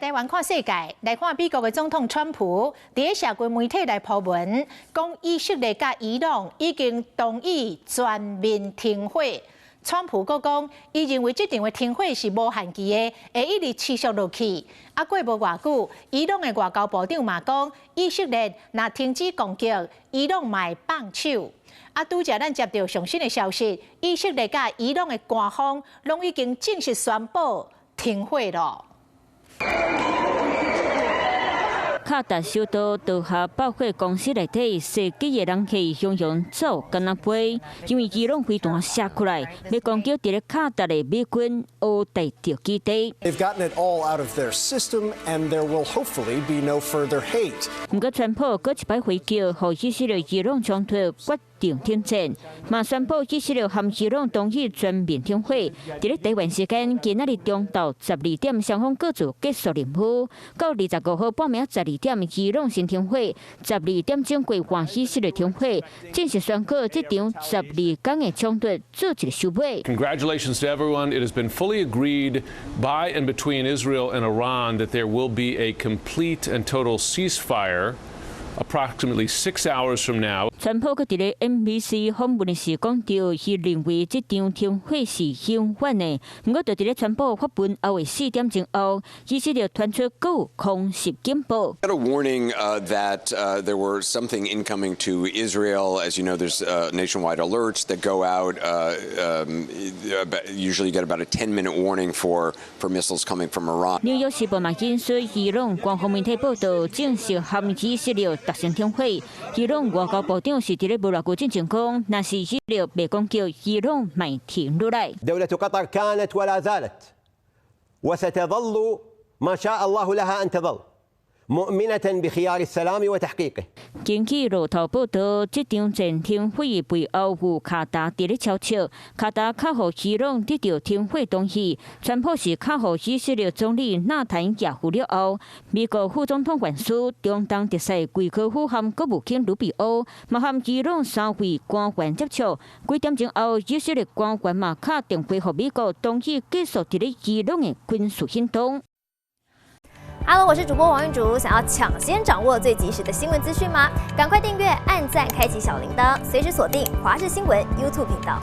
台灣看世界，來看美國的總統川普，佇社群媒體來鋪文，講以色列佮伊朗已經同意全面停火。川普閣講，伊認為這場的停火是無限期的，會一直持續落去。啊，過無偌久，伊朗的外交部長嘛講，以色列若停止攻擊，伊朗嘛會放手。啊，拄才咱接著上新的消息，以色列佮伊朗的官方攏已經正式宣布停火囉。卡達首都多哈百貨公司內底，襲擊的人客洶洶走，敢若飛，因為伊朗飛彈射過來，欲攻擊佇咧卡達的美軍烏代特基地。 They've gotten it all out of their system, and there will hopefully be no further hate. 毋過，川普閣一擺回擊，予以色列伊朗衝突決定停戰，嘛宣布以色列和伊朗同意全面停火。佇咧台灣時間今仔日中晝12點，雙方各自結束任務。到25號半暝十二點，伊朗先停火；12點鐘過換以色列停火，正式宣告這場12工的衝突做一個收尾。 Congratulations to everyone. It has been fully agreed by and between Israel and Iran that there will be a complete and total ceasefire approximately 6 hours from now. 川普閣佇咧 NBC 訪問的時講著，伊認為這場停火是永遠的。毋過，就佇咧川普發文後的4點鐘後，以色列傳出閣有空襲警報。 Got a warning that there were something incoming to Israel. As you know, there's nationwide alerts that go out. Usually, you get about a 10-minute warning for missiles coming from Iran. 紐約時報嘛引述伊朗官方媒體報導，證實和以色列達成停火。伊朗外交部長是佇咧無偌久進前講，若是以色列袂攻擊，伊朗嘛會停落來。 دولة قطر كانت ولا زالت وستظل ما شاء الله لها أن تظل مؤمنة بخيار السلام وتحقيقه。根據路透報導，這場暫停火背後有卡達佇咧敲尺，卡達敲予伊朗得著停火同意。川普是敲予以色列總理納坦雅胡了後，美國副總統萬斯、中東特使圭科夫和國務卿魯比歐，嘛和伊朗三位官員接觸。幾點鐘後，以色列官員嘛敲電話予美國，同意結束佇咧伊朗的軍事行動。 Hello，我是主播王玉竹，想要搶先掌握最及時的新聞資訊嗎？趕快訂閱、按讚、開啟小鈴鐺，隨時鎖定華視新聞 YouTube 頻道。